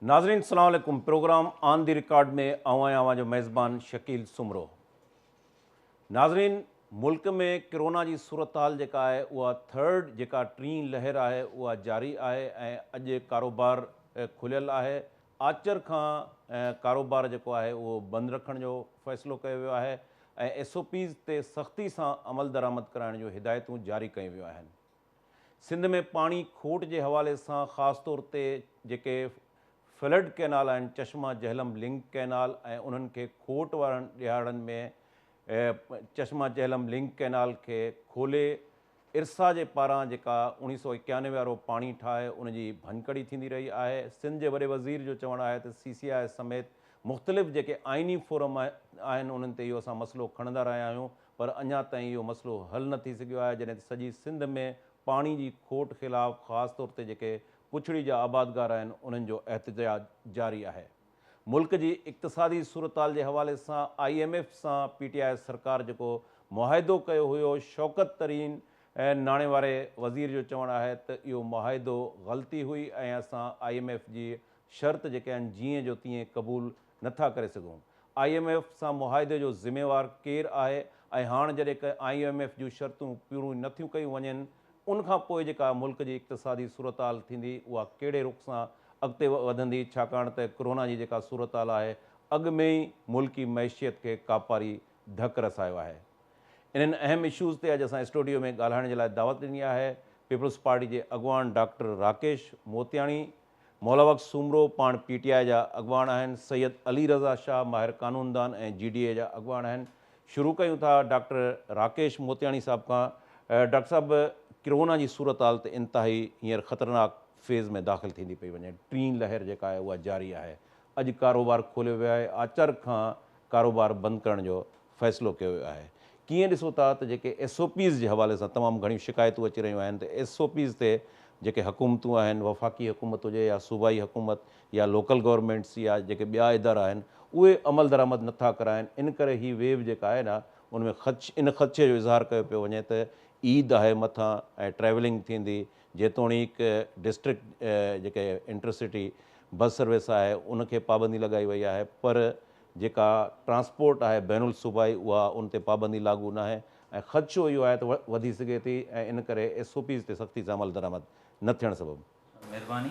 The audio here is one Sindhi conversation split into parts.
ناظرين السلام عليڪم پروگرام آن the record ۾ آئون آهيان اوهان جو ميزبان شڪيل سومرو ناظرين ملڪ ۾ ڪرونا جي صورتحال جيڪا آهي اها ٿرڊ جيڪا ٽين لهر آهي اها جاري آهي ۽ اڄ ڪاروبار کليل آهي آچر کان ڪاروبار جيڪو آهي اهو بند رکڻ جو فيصلو ڪيو ويو آهي ۽ ايس او پيز تي سختي سان عملدرآمد ڪرائڻ جون هدايتون جاري ڪيون ويون آهن سنڌ ۾ پاڻي کوٽ جي حوالي سان خاص طور تي جيڪي فلڊ ڪئنال آهن چشما جهلم لنڪ ڪئنال ۽ انهن کي کوٽ وارن ڏهاڙن ۾ چشما جهلم لنڪ ڪئنال کي کولي ارسا جي پاران جيڪا اوڻيهه سئو ايڪيانوي وارو پاڻي ٺاهه ان جي ڀڃڪڙي ٿيندي رهي آهي سنڌ جي وڏي وزير جو چوڻ آهي ته سي سي آء سميت مختلف جيڪي آئيني فورم آهن انهن تي اهو اسان مسئلو کڻندا رهيا آهيون پر اڃا تائين اهو مسئلو حل نه ٿي سگهيو آهي جڏهن ته سڄي سنڌ ۾ پاڻي جي کوٽ خلاف خاص طور تي جيڪي پڇڙي جا آبادگار آهن انهن جو احتجاج جاري آهي. ملڪ جي اقتصادي صورتحال جي حوالي سان I M F سان پي ٽي آء سرڪار جيڪو معاهدو ڪيو هيو شوڪت ترين ناڻي واري وزير جو چوڻ آهي ته اهو معاهدو غلطي هئي ۽ اسان I M F جي شرط جيڪي آهن جيئن جو تيئن قبول نه ٿا ڪري سگهون، I M F سان معاهدي جو ذميوار ڪير آهي ۽ هاڻ جڏهن I M F جون شرطون پوريون نه ٿيون ڪيون وڃن ان کان پوء جيڪا ملڪ جي اقتصادي صورتحال ٿيندي اها ڪهڙي رخ سان اڳتي وڌندي ڇاڪاڻ ته ڪرونا جي جيڪا صورتحال آهي اڳ ۾ ئي ملڪي معيشيت کي ڪاپاري ڌڪ رسايو آهي. انهن اهم اشوز تي اڄ اسان اسٽوڊيو ۾ ڳالهائڻ جي لاء دعوت ڏني آهي پيپلز پارٽي جي اڳواڻ ڊاڪٽر راڪيش موتياڻي، مولا بخش سومرو پاڻ پي ٽي آء جا اڳواڻ آهن، سيد علي رضا شاهه ماهر قانوندان ۽ جي ڊي اي جا اڳواڻ آهن. شروع ڪيون ٿا ڊاڪٽر راڪيش موتياڻي صاحب کان. ڊاڪٽر صاحب ڪرونا جي صورتحال ته انتهائي هينئر خطرناڪ فيز ۾ داخل ٿيندي پئي وڃي، ٽين لهر جيڪا آهي اها جاري آهي، اڄ ڪاروبار کوليو ويو آهي، آچر کان ڪاروبار بند ڪرڻ جو فيصلو ڪيو ويو آهي. ڪيئن ڏسو ٿا ته جيڪي ايس او پيز جي حوالي سان تمام گهڻيون شڪايتون اچي رهيون آهن ته ايس او پيز تي جيڪي حڪومتون آهن وفاقي حڪومت هجي يا صوبائي حڪومت يا لوڪل گورنمينٽس يا جيڪي ٻيا ادارا آهن اهي عملدرآمد نه ٿا ڪرائين ان ڪري هي ويو جيڪا آهي نه ان ۾ خدش ان خدشي جو اظهار ڪيو پيو وڃي ته عيد آهي مٿان ۽ ٽريولنگ ٿيندي جيتوڻيڪ ڊسٽرڪٽ جيڪي انٽر سٽي بس سروس آهي ان کي پابندي لڳائي وئي آهي پر جيڪا ٽرانسپورٽ آهي بين الصوبائي اها ان تي پابندي لاڳو ناهي ۽ خدشو اهو آهي ته وڌي سگهي ٿي ۽ ان ڪري ايس او پيز تي سختي سان عملدرآمد نه ٿيڻ سبب. مهرباني.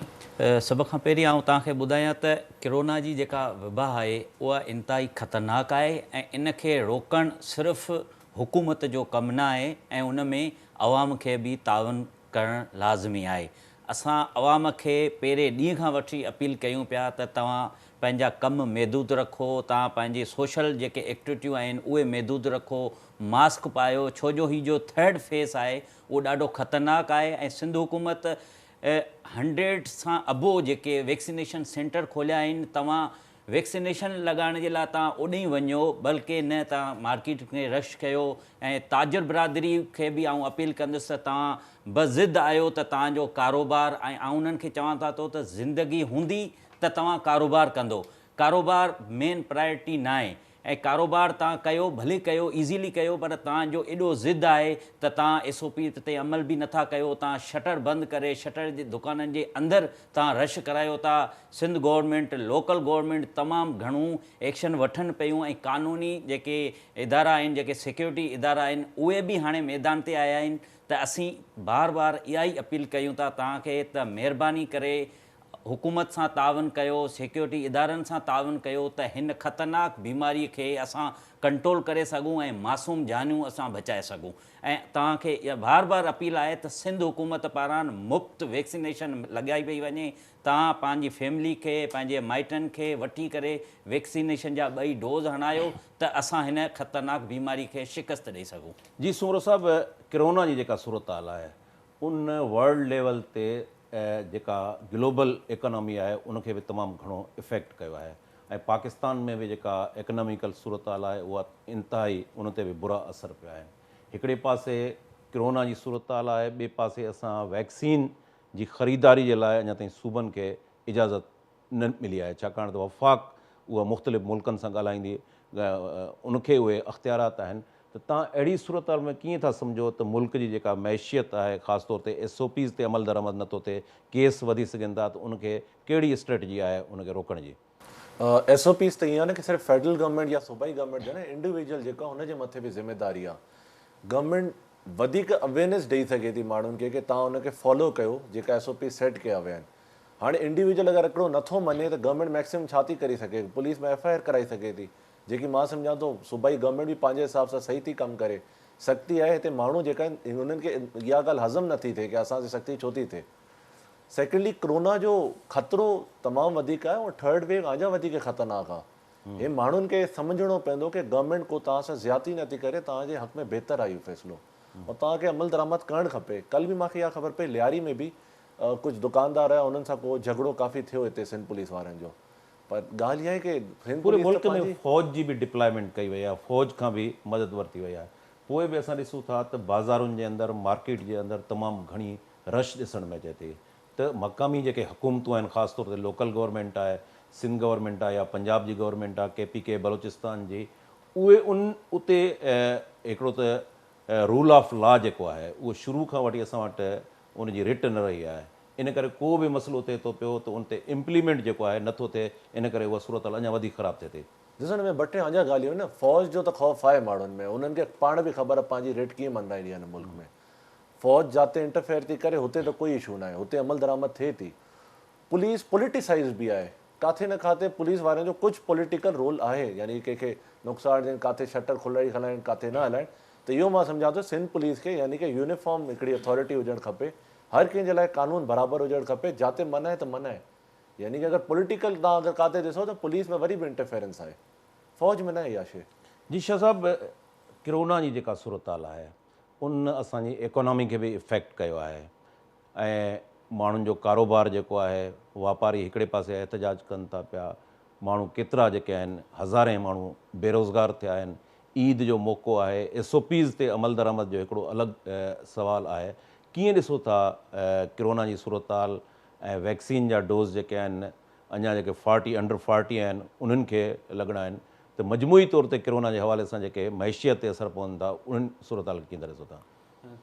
سڀ کان پهرين آئون توهان کي ٻڌايان ته ڪرونا جي جيڪا وبا آهي اها انتهائي خطرناڪ آهي ۽ ان کي روڪڻ صرف حڪومت جو ڪم نه آهي ۽ ان ۾ عوام کي به تعاون ڪرڻ لازمي آهي. اسان عوام کي پهرين ڏينهن کان وٺي اپيل ڪيون پيا ته توهان پنهنجا ڪم محدود رکو، توهان پنهنجي سوشل جيڪي ايڪٽوٽيون آهن اهي محدود رکو، ماسڪ پايو ڇو جو هي جو ٿرڊ فيس آهي اهو ڏاڍو خطرناڪ آهي ۽ سنڌ حڪومت هنڊريڊ سان ابو جيڪي ويڪسينيشن سينٽر کوليا آهن توهان ويڪسينيشن لڳائڻ جي لاء توهان اوڏي وڃو بلڪه نه توهان مارڪيٽ ۾ رش ڪيو ۽ تاجر برادري کي به آئون اپيل ڪندس ته توهان بضد آهيو ته توهان جو ڪاروبار ۽ آئون انهن کي چوان ٿا ٿو ته زندگي هوندي ته توهان ڪاروبار ڪندو ڪاروبار مين پرائرٽي ناهي ۽ ڪاروبار توهان ڪيو ڀلي ڪيو ايزيلي ڪيو پر توهان جو ايڏو ضد آهي ته توهان ايس او پي تي عمل به نٿا ڪيو توهان شٽر بند ڪري شٽر جي دڪانن جي اندر توهان رش ڪرايو ٿا سنڌ گورنمينٽ لوڪل گورنمينٽ تمام گهڻو ايڪشن وٺن پيون ۽ قانوني جيڪي ادارا آهن جيڪي سيڪيورٽي ادارا آهن اهي به هاڻي ميدان تي آيا آهن ته اسين بار بار اها ئي اپيل ڪيون ٿا توهان کي ته مهرباني ڪري حڪومت سان تعاون ڪيو، سيڪيورٽي ادارن سان تعاون ڪيو ته هن خطرناڪ بيماري کي اسان ڪنٽرول ڪري سگهون ۽ معصوم جانيون اسان بچائي سگهون ۽ توهان کي اها بار بار اپيل آهي ته سنڌ حڪومت پاران مفت ويڪسينيشن لڳائي پئي وڃي توهان پنهنجي فيملي کي پنهنجي مائٽن کي وٺي ڪري ويڪسينيشن جا ٻئي ڊوز هڻايو ته اسان هن خطرناڪ بيماري کي شڪست ڏئي سگهون. جي سومرو صاحب ڪرونا جي جيڪا صورتحال آهي ان ورلڊ ليول تي جيڪا گلوبل ايڪانامي آهي ان کي به تمام گهڻو افيڪٽ ڪيو آهي ۽ پاڪستان ۾ به جيڪا ايڪاناميڪل صورتحال آهي اها انتهائي ان تي به برا اثر پيا آهن هڪڙي پاسي ڪرونا جي صورتحال آهي ٻئي پاسي اسان ويڪسين جي خريداري جي لاء اڃا تائين صوبن کي اجازت نه ملي آهي ڇاڪاڻ ته وفاق اها مختلف ملڪن سان ڳالهائيندي ان کي اهي اختيارات آهن ته توهان اهڙي صورتحال ۾ ڪيئن ٿا سمجهو ته ملڪ جي جيڪا معيشيت آهي خاص طور تي ايس او پيز تي عملدرآمد نٿو ٿئي، ڪيس وڌي سگهن ٿا ته ان کي ڪهڙي اسٽريٽجي آهي ان کي روڪڻ جي؟ ايس او پيز ته ائين آهي نه ڪي صرف فيڊرل گورنمينٽ يا صوبائي گورنمينٽ جو نه، انڊيويجوئل جيڪو آهي ان جي مٿي به ذميداري آهي. گورنمينٽ وڌيڪ اويئرنيس ڏئي سگهي ٿي ماڻهن کي ڪي توهان ان کي فالو ڪيو جيڪا ايس او پيز سيٽ ڪيا ويا آهن. هاڻي انڊيويجوئل اگر هڪڙو نٿو مڃي ته گورنمينٽ ميڪسيمم ڇا ٿي ڪري سگهي؟ پوليس ۾ ايف I R ڪرائي سگهي ٿي. جيڪي مان سمجهان ٿو صوبائي گورنمينٽ به پنهنجي حساب سان صحيح ٿي ڪم ڪري. سختي آهي هتي ماڻهو جيڪا آهن انهن کي اها ڳالهه هضم نٿي ٿئي ڪي اسان سان سختي ڇو ٿي ٿئي. سيڪنڊلي ڪرونا جو خطرو تمام وڌيڪ آهي ۽ ٿرڊ ويو اڃا وڌيڪ خطرناڪ آهي. هي ماڻهن کي سمجهڻو پوندو ڪي گورنمينٽ ڪو توهان سان زيادتي نٿي ڪري توهان جي حق ۾ بهتر آهي اهو فيصلو ۽ توهان کي عمل درآمد ڪرڻ کپي. ڪلهه به مان کي اها خبر پئي لياري ۾ به ڪجهه دڪاندار آهيا انهن سان ڪو جهڳڙو ڪافي ٿيو هتي سنڌ پوليس وارن جو پر ڳالهه اها آهي ڪي سنڌ پوري پوليس ته ملڪ ۾ پنهنجي. فوج جي به ڊپلائمينٽ ڪئي وئي آهي، فوج کان به مدد ورتي وئي آهي، پوء به اسان ڏسون ٿا ته بازارن جي اندر مارڪيٽ جي اندر تمام گهڻي رش ڏسڻ ۾ اچي ٿي ته مقامي جيڪي حڪومتون آهن خاص طور تي لوڪل گورنمينٽ آهي، سنڌ گورنمينٽ آهي يا پنجاب جي گورنمينٽ آهي، ڪي پي ڪي بلوچستان جي، اهي ان اتي هڪڙو ته رول آف لا جيڪو آهي اهو شروع کان وٺي اسان وٽ ان جي رٽ نه رهي آهي ان ڪري ڪو به مسئلو ٿئي ٿو پيو ته ان تي امپليمينٽ جيڪو آهي نه ٿو ٿئي ان ڪري اها صورتحال اڃا وڌيڪ خراب ٿئي ٿي. ڏسو ان ۾ ٻه ٽي اڃا ڳالهيون آهن نه، فوج جو ته خوف آهي ماڻهن ۾ انهن کي پاڻ به خبر آهي پنهنجي رٽ ڪيئن مڃرائڻي آهي هن ملڪ ۾. فوج جاتي انٽرفيئر ٿي ڪري هتي ته ڪوئي اشو ناهي هتي عمل درآمد ٿئي ٿي. پوليس پوليٽيسائيزڊ به آهي ڪاٿي نه ڪاٿي پوليس وارن جو ڪجهه پوليٽيڪل رول آهي يعني ڪنهن کي نقصان ڏين ڪاٿي شٽر کولائي هلائڻ ڪاٿي نه هلائڻ ته اهو مان سمجهان ٿو سنڌ پوليس کي يعني ڪي يونيفارم هڪڙي اٿارٽي هجڻ کپي هر ڪنهن جي لاء قانون برابر هجڻ کپي جاتي منع آهي ته منع آهي يعني ڪي اگر پوليٽيڪل توهان اگر ڪاٿي ڏسو ته پوليس ۾ وري به انٽرفيرنس آهي فوج ۾ ناهي اها شي. جي شاهه صاحب ڪرونا جي جيڪا صورتحال آهي ان اسان جي ايڪانامي کي به افيڪٽ ڪيو آهي ۽ ماڻهن جو ڪاروبار جيڪو آهي واپاري هڪڙي پاسي احتجاج ڪن ٿا پيا ماڻهو ڪيترا جيڪي آهن هزارين ماڻهو بيروزگار ٿيا آهن عيد جو موقعو آهي ايس او پيز تي عملدرآمد جو هڪڙو الڳ سوال آهي ڪيئن ڏسو ٿا ڪرونا جي صورتحال ۽ ويڪسين جا ڊوز جيڪي آهن اڃا جيڪي فارٽي انڊر فارٽي آهن انهن کي لڳڻا آهن ته مجموعي طور تي ڪرونا جي حوالي سان جيڪي معيشيت تي اثر پون ٿا انهن صورتحال کي ڪيئن ٿا ڏسو ٿا؟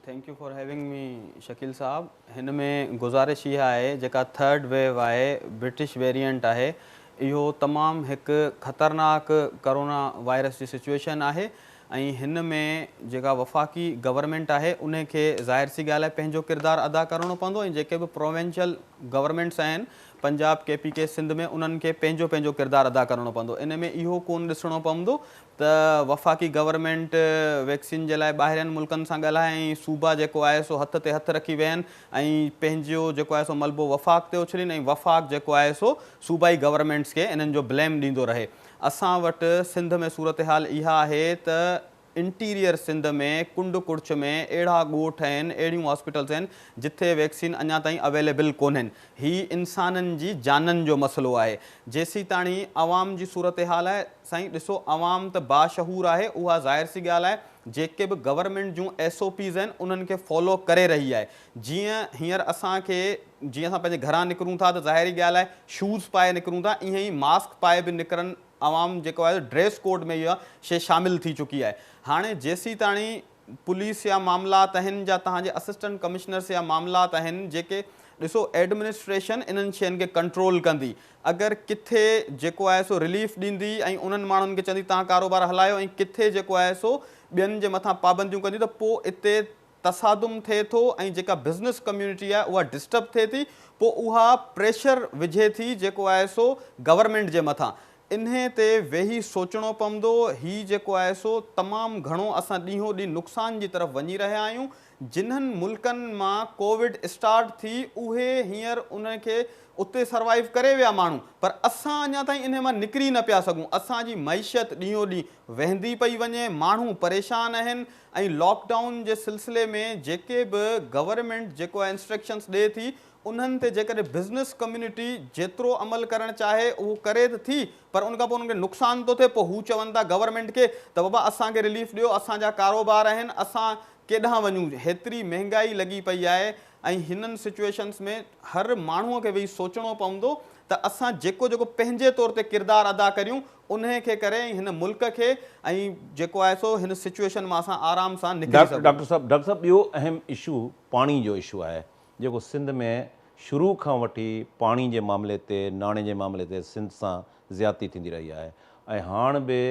Thank you for having me Shakeel صاحب هن ۾ گذارش اها آهي جيڪا ٿرڊ ويو آهي برٽش ويريئنٽ آهي اهو تمام هڪ خطرناڪ ڪرونا وائرس جي سچوئيشن آهي ۽ هن ۾ جيڪا وفاقي گورنمينٽ آهي انهي کي ظاهر سي ڳالهه آهي پنهنجو ڪردار ادا ڪرڻو پوندو ۽ جيڪي به پروونشل گورنمينٽس آهن پنجاب ڪي پي ڪي سنڌ ۾ انهن کي پنهنجو پنهنجو ڪردار ادا ڪرڻو پوندو ان ۾ اهو ڪون ڏسڻو پوندو ته وفاقي گورنمينٽ ويڪسين جي لاء ٻاهرين ملڪن سان ڳالهائي ۽ صوبا جيڪو آهي سو هٿ تي هٿ رکي ويهن ۽ پنهنجو جيڪو آهي سو ملبو وفاق تي اڇلين ۽ وفاق جيڪو آهي سو صوبائي گورنمينٽس کي انهن جو بليم ڏيندو رهي. اسان وٽ سنڌ ۾ صورتحال اها آهي ته انٽيريئر سنڌ ۾ ڪنڊ ڪڙڇ ۾ اهڙا ڳوٺ آهن اهڙيون هاسپيٽلس آهن جٿي ويڪسين اڃا تائين اويليبل ڪونهن. هي انسانن جي جانن جو مسئلو آهي. جيسيتاڻي عوام جي صورتحال آهي سائين ڏسو عوام ته باشعور آهي اها ظاهر سي ڳالهه آهي جيڪي به گورنمينٽ جون ايس او پيز آهن انهن کي فالو ڪري رهي آهي جيئن هينئر اسان کي جيئن اسان پنهنجي گهران نڪرون ٿا ته ظاهري ڳالهه آهي شوز پائي نڪرون ٿا ايئن ئي ماسڪ پائي به نڪرن عوام جيڪو آهي ڊريس ڪوڊ ۾ اها شي شامل ٿي چڪي آهي هاڻي جيسيتاڻي پوليس جا معاملات آهن جا توهان جي اسسٽنٽ ڪمشنرس جا معاملات آهن جيڪي ڏسو ايڊمنسٽريشن انهن شين کي ڪنٽرول ڪندي اگر ڪٿي جيڪو آهي سو رليف ڏيندي ۽ انهن ماڻهن کي چوندي توهان ڪاروبار هلايو ۽ ڪٿي جيڪو آهي سو ٻين جي مٿان پابنديون ڪندي ته پوء اتي تصادم ٿئي ٿو ۽ جيڪا بزنس ڪميونٽي آهي اها ڊسٽرب ٿئي ٿي پوء اها پريشر وجهي ٿي جيڪو آهي سو گورنمينٽ جي مٿان انهي تي ويهي سوچڻو پوندو هي جيڪو آهي سو تمام گهڻو اسان ڏينهون ڏينهن نقصان جي طرف وڃي رهيا آهيون جنھن ملڪن مان ڪووڊ اسٽارٽ ٿي اهي هينئر ان کي اتي سروائيو ڪري ويا ماڻهو پر اسان اڃا تائين انهي مان نڪري نه پيا سگهون اسان جي معيشت ڏينهون ڏينهن وهندي پئي وڃي ماڻهو پريشان آهن ۽ لاڪ ڊائون جي سلسلي ۾ جيڪي به گورنمينٽ جيڪو آهي انسٽرڪشنس ڏئي ٿي انهن تي جيڪڏهن بزنس ڪميونٽي جيترو عمل ڪرڻ چاهي اهو ڪري ته ٿي پر ان کان پوء انهن کي نقصان ٿو ٿئي پوء هو چون ٿا گورنمينٽ کي ته بابا اسان کي رليف ڏيو اسان جا ڪاروبار آهن اسان ڪيڏانهن وڃون هيتري مهنگائي لڳي پئي آهي ۽ هنن سچوئيشنس ۾ هر ماڻهو کي ويهي سوچڻو پوندو ته اسان جيڪو جيڪو پنهنجي طور تي ڪردار ادا ڪريون انهي کي ڪري ۽ هن ملڪ کي ۽ جيڪو آهي سو هن سچوئيشن مان اسان آرام سان نڪري سگهون. ڊاڪٽر صاحب ڊاڪٽر صاحب ٻيو اهم اشو پاڻي جو اشو آهي جيڪو سنڌ ۾ شروع کان وٺي پاڻي جي معاملي تي ناڻي جي معاملي تي سنڌ سان زيادتي ٿيندي رهي آهي ۽ هاڻ به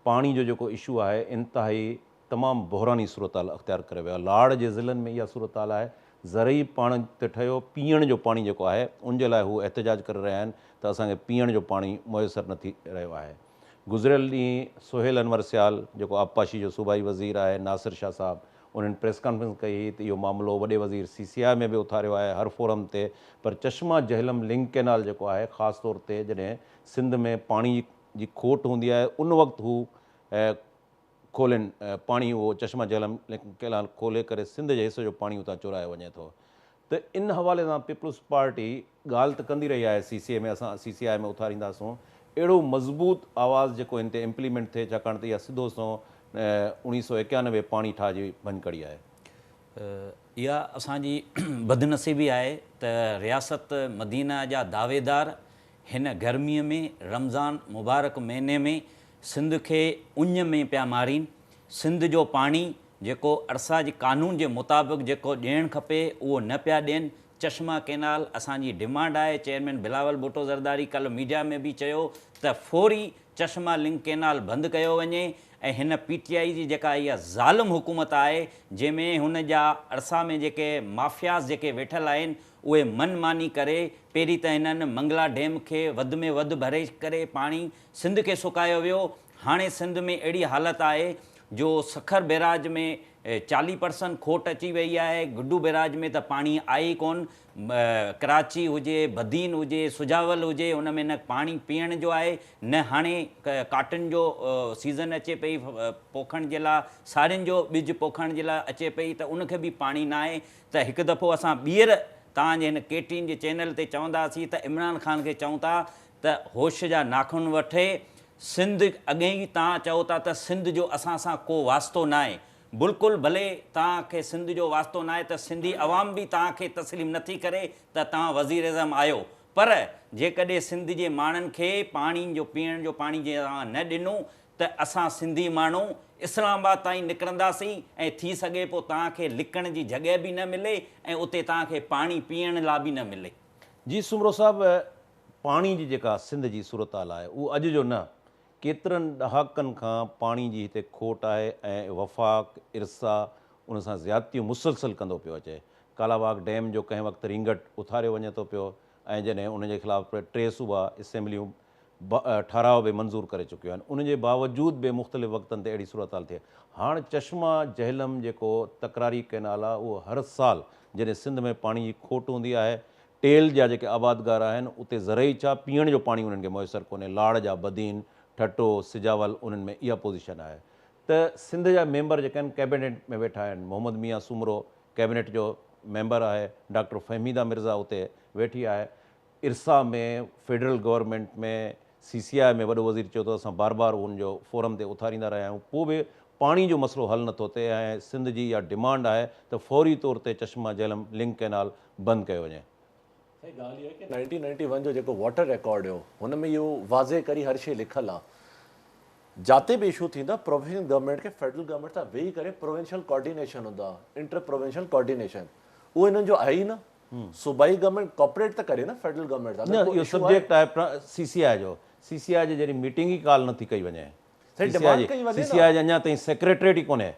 پاڻي جو جيڪو اشو آهي انتهائي تمام بحراني صورتحال اختيار ڪري ويو آهي. لاڙ جي ضلعن ۾ اها صورتحال آهي. زرعي پاڻ ته ٺهيو پيئڻ جو پاڻي جيڪو آهي ان جي لاء هو احتجاج ڪري رهيا آهن ته اسان کي پيئڻ جو پاڻي ميسر نه ٿي رهيو آهي. گذريل ڏينهن سهيل انور سيال جيڪو آبپاشي جو صوبائي وزير آهي ناصر شاهه صاحب انهن پريس ڪانفرنس ڪئي هئي ته اهو معاملو وڏي وزير سي سي آء ۾ به اٿاريو آهي هر فورم تي پر چشما جهلم لنڪ ڪئنال جيڪو آهي خاص طور تي جڏهن سنڌ ۾ پاڻي جي کوٽ هوندي آهي ان وقت هو کولين پاڻي اهو چشما جهلم ڪئنال کولي ڪري سنڌ جي حصي جو پاڻي اتان چورايو وڃي ٿو ته ان حوالي سان پيپلز پارٽي ڳالهه ته ڪندي رهي آهي سي سي اي ۾ اسان سي سي آء ۾ اٿارينداسون اهڙو مضبوط آواز جيڪو هن تي امپليمينٽ ٿئي ڇاڪاڻ ته اها سڌو سنئون 1991 پاڻي ٺاهه جي ڀڃڪڙي آهي. اها اسان جي بدنصيبي آهي ته رياست مدينه جا دعويدار هن گرميء ۾ رمضان مبارڪ مهيني ۾ سنڌ کي اڃ ۾ پيا مارين، سنڌ جو پاڻي جيڪو ارسا جي قانون جي مطابق جيڪو ڏيڻ کپي اهو نه پيا ڏين، چشما ڪينال اسان جي ڊمانڊ آهي، چيئرمين بلاول ڀٽو زرداري ڪلهه ميڊيا ۾ به چيو ته فوري چشما لنڪ ڪينال بند ڪيو وڃي ۽ هن پي ٽي آئي جي جيڪا اها ظالم حڪومت آهي جنهن ۾ هن جا ارسا ۾ جيڪي مافياز جيڪي ويٺل آهن اهي من ماني ڪري پهرين ته هنن منگلا ڊيم کي وڌ ۾ وڌ ڀري ڪري پاڻي سنڌ کي سڪايو ويو، هاڻي سنڌ ۾ اهڙي حالت آهي جو سکر بئراج ۾ 40 پرسنٽ کوٽ اچي وئي آهي، گڊو بئراج ۾ ته پاڻي آهي ئي ڪونه، ڪراچي هجي، بدين هجي، سجاول هجي ان ۾ نه پاڻي پيئڻ جو آهي نه هاڻي ڪاٽن جو سيزن اچي پئي پوکڻ جي لاء سارين جو ٻج پوکڻ جي لاء اچي پئي ته ان کي به پاڻي ناهي ته هڪ دفعو اسان ٻيهر توهان جي هن ڪي ٽي اين جي چينل تي چونداسين ته عمران خان کي چئون ٿا ته هوش جا ناخن وٺي، سنڌ اڳئين ئي توهان چئو ٿا ته سنڌ جو اسان سان ڪو واسطو ناهي، بلڪل ڀلي توهان کي سنڌ جو واسطو ناهي ته سنڌي عوام به توهان کي تسليم نٿي ڪري ته توهان وزيراعظم آهيو پر جيڪڏهن سنڌ جي ماڻهن کي پاڻي جو پيئڻ جو پاڻي جي توهان نه ڏنو ته اسان سنڌي ماڻهو اسلام آباد تائين نڪرنداسين ۽ ٿي سگهي پو توهان کي لڪڻ جي جڳهه به نه ملي ۽ اتي توهان کي پاڻي پيئڻ لا به نه ملي. جي سومرو صاحب پاڻي جي جيڪا سنڌ جي صورتحال آهي اهو اڄ جو نه ڪيترن ڏهاڪن کان پاڻي جي هتي کوٽ آهي ۽ وفاق ارسا ان سان زيادتيون مسلسل ڪندو پيو اچي. ڪالاباغ ڊيم جو ڪنهن وقت رينگٽ اٿاريو وڃي ٿو پيو ۽ جڏهن ان جي خلاف ٽي صوبا اسيمبليون ٺهراء به منظور ڪري چڪيون آهن ان جي باوجود به مختلف وقتن تي اهڙي صورتحال ٿئي هاڻ چشما جهلم جيڪو تڪراري ڪئنال آهي اهو هر سال جڏهن سنڌ ۾ پاڻي جي کوٽ هوندي آهي ٽيل جا جيڪي آبادگار آهن اتي زرعي ڇا پيئڻ جو پاڻي انهن کي ميسر ڪونهي، لاڙ جا بدين، ٺٽو، سجاول انهن ۾ اها پوزيشن آهي ته سنڌ جا ميمبر جيڪي آهن ڪيبينيٽ ۾ ويٺا آهن، محمد ميان سومرو ڪيبينيٽ جو ميمبر آهي، ڊاڪٽر فهميده مرزا اتي ويٺي آهي، ارسا ۾ فيڊرل گورنمينٽ ۾ سي سي آء ۾ وڏو وزير چيو ته اسان بار بار ان جو فورم تي اٿاريندا رهيا آهيون پوء به پاڻي جو مسئلو حل نٿو ٿئي ۽ سنڌ جي اها ڊمانڊ آهي ته فوري طور تي چشما جهلم لنڪ ڪئنال بند ڪيو وڃي. سائين ڳالهه اها آهي ڪه 1991 جو جيڪو واٽر ريڪارڊ هيو هن ۾ اهو واضح ڪري هر شي لکل آهي جاتي به اشو ٿيندو آهي پروونشل گورنمينٽ کي فيڊرل گورنمينٽ سان ويهي ڪري پروونشل ڪوآرڊينيشن هوندو آهي انٽر پروونشل ڪوآرڊينيشن اهو انهن جو آهي ئي نه صوبائي گورنمينٽ ڪوآپريٽ ته ڪري نه فيڊرل گورنمينٽ سان نه اهو سبجيڪٽ آهي سي سي آء جو سي سي آء جي جڏهن ميٽنگ ئي ڪال نٿي ڪئي وڃي سائين ڊمانڊ ڪئي وڃي سي سي آء جي اڃا تائين سيڪريٽريٽ ئي ڪونهي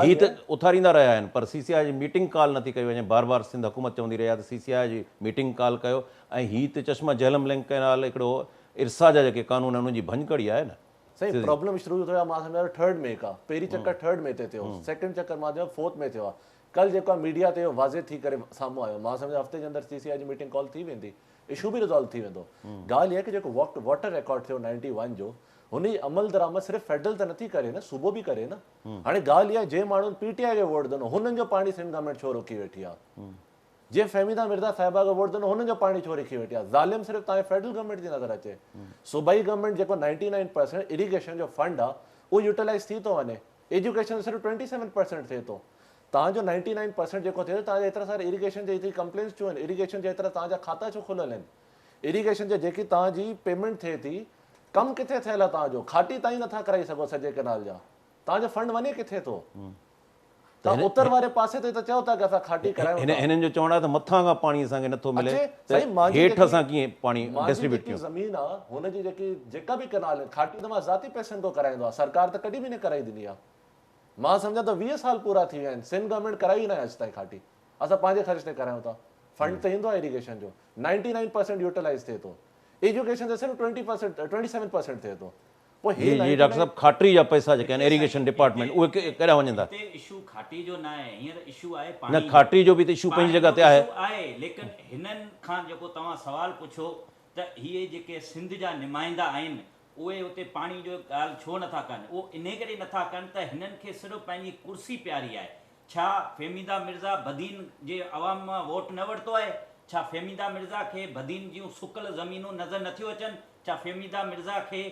هي ته اٿاريندا رهيا آهن پر سي سي آء جي ميٽنگ ڪال نٿي ڪئي وڃي بار بار سنڌ حڪومت چوندي رهي آهي ته سي سي آء جي ميٽنگ ڪال ڪيو ۽ هي ته چشما جهلم لنڪ ڪئنال هڪڙو ارسا جا جيڪي قانون آهن انهن جي ڀڃڪڙي آهي نه. سائين پرابلم شروع ٿيو آهي مان سمجهان ٿو ٿرڊ مئي کان پهرين چڪر ٿرڊ مئي تي ٿيو سيڪنڊ چڪر مان چوان فورٿ مئي ٿيو آهي ڪلهه جيڪو آهي ميڊيا تي اهو واضح ٿي ڪري سامهون آيو مان سمجهان هفتي جي اندر سي سي آء جي ميٽنگ ڪال ٿي ويندي اشو به ريزالو ٿي ويندو ڳالهه اها آهي ڪه جيڪو واٽر ريڪارڊ ٿيو نائنٽي ون جو هن جي عمل درآمد صرف فيڊرل ته نٿي ڪري نه صوبو به ڪري نه هاڻي ڳالهه اها آهي جنهن ماڻهن پي ٽي آء کي ووٽ ڏنو هنن جو پاڻي سنڌ گورنمينٽ ڇو روڪي ويٺي آهي جنهن فهميده مرزا صاحبه کي ووٽ ڏنو هنن جو پاڻي ڇو رکي ويٺي آهي ظالم صرف توهان جي فيڊرل گورنمينٽ جي نظر اچي صوبائي گورنمينٽ جيڪو 99% اريگيشن جو فنڊ آهي اهو يوٽيلائز ٿي ٿو وڃي ايجوڪيشن جو صرف 27% ٿئي ٿو توهان جو 99% جيڪو ٿئي ٿو توهان جا ايترا سارا اريگيشن جا ايتري ڪمپلينس ڇو آهن اريگيشن جا ايترا توهان جا کاتا ڇو کليل آهن ايريگيشن جا جيڪي توهان جي پيمينٽ ٿئي ٿي، ڪم ڪٿي ٿيل آهي توهان جو، کاٽي تائين نٿا ڪرائي سگهو سڄي ڪئنال جا، توهان جو فنڊ وڃي ڪٿي ٿو؟ توهان اتر واري پاسي تي ته چئو ٿا ڪه اسان کاٽي ڪرايون ٿا. هنن جو چوڻ آهي ته مٿان کان پاڻي اسان کي نٿو ملي ته هيٺ اسان ڪيئن پاڻي ڊسٽريبيوٽ ڪيون. مانجي جيڪي زمين آهي هن جي جيڪي جيڪا به ڪئنال آهن کاٽي ته مان ذاتي پئسن کان ڪرائيندو آهيان، سرڪار ته ڪڏهن به نه ڪرائي ڏني آهي. مان سمجهان ٿو 20 سال پورا ٿي ويا آهن سنڌ گورنمينٽ ڪرائي ئي ناهي اڄ تائين کاٽي. اسان پنهنجي خرچ تي ڪرايون ٿا. فنڊ ته ايندو آهي ايريگيشن جو 99% يوٽيلائيز ٿئي ٿو. ايجوڪيشن تي صرف 20% 27% ٿئي ٿو. پوء هي جي جي ڊاڪٽر صاحب کاٽري جا پئسا جيڪي آهن ايريگيشن ڊپارٽمينٽ اهي ڪيڏانهن وڃن ٿا؟ هتي اشو کاٽي جو نه آهي هينئر اشو آهي نه پاڻي جو. کاٽري جو به ته اشو پنهنجي پاڻي جڳهه جو تي آهي. اشو آهي ليڪن هنن کان جيڪو توهان سوال پڇيو ته هي جيڪي سنڌ جا نمائندا آهن اهي اتي پاڻي جو ڳالهه ڇو نٿا ڪن اهو انهي ڪري نٿا ڪن ته هنن کي صرف پنهنجي ڪرسي پياري آهي ڇا فهميده مرزا بدين جي عوام مان ووٽ نه ورتو آهي؟ ڇا فهميده مرزا کي بدين جون سڪل زمينون نظر نٿيون اچن؟ ڇا فهميده مرزا کي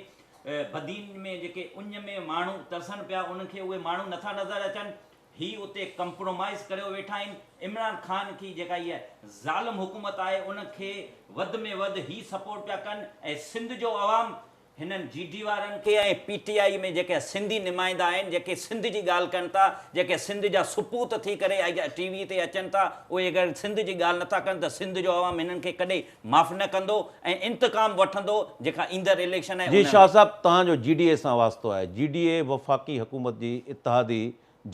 بدين ۾ جيڪي اڃ ۾ ماڻهو ترسن پيا انهن کي اهي ماڻهو نٿا نظر اچن؟ هي اتي ڪمپرومائيز ڪريو ويٺا آهن. عمران خان کي جيڪا هيء ظالم حڪومت آهي ان کي وڌ ۾ وڌ هي سپورٽ پيا ڪن ۽ سنڌ جو عوام هنن جي ڊي وارن کي ۽ پي ٽي آئي ۾ جيڪي سنڌي نمائندا آهن جيڪي سنڌ جي ڳالهه ڪن ٿا جيڪي سنڌ جا سپوت ٿي ڪري ٽي وي تي اچن ٿا اهي اگر سنڌ جي ڳالهه نٿا ڪن ته سنڌ جو عوام هنن کي ڪڏهن معاف نه ڪندو ۽ انتقام وٺندو جيڪا ايندڙ اليڪشن آهي جي ان شاهه ۾. صاحب توهان جو جي ڊي اي سان واسطو آهي جي ڊي اي وفاقي حڪومت جي اتحادي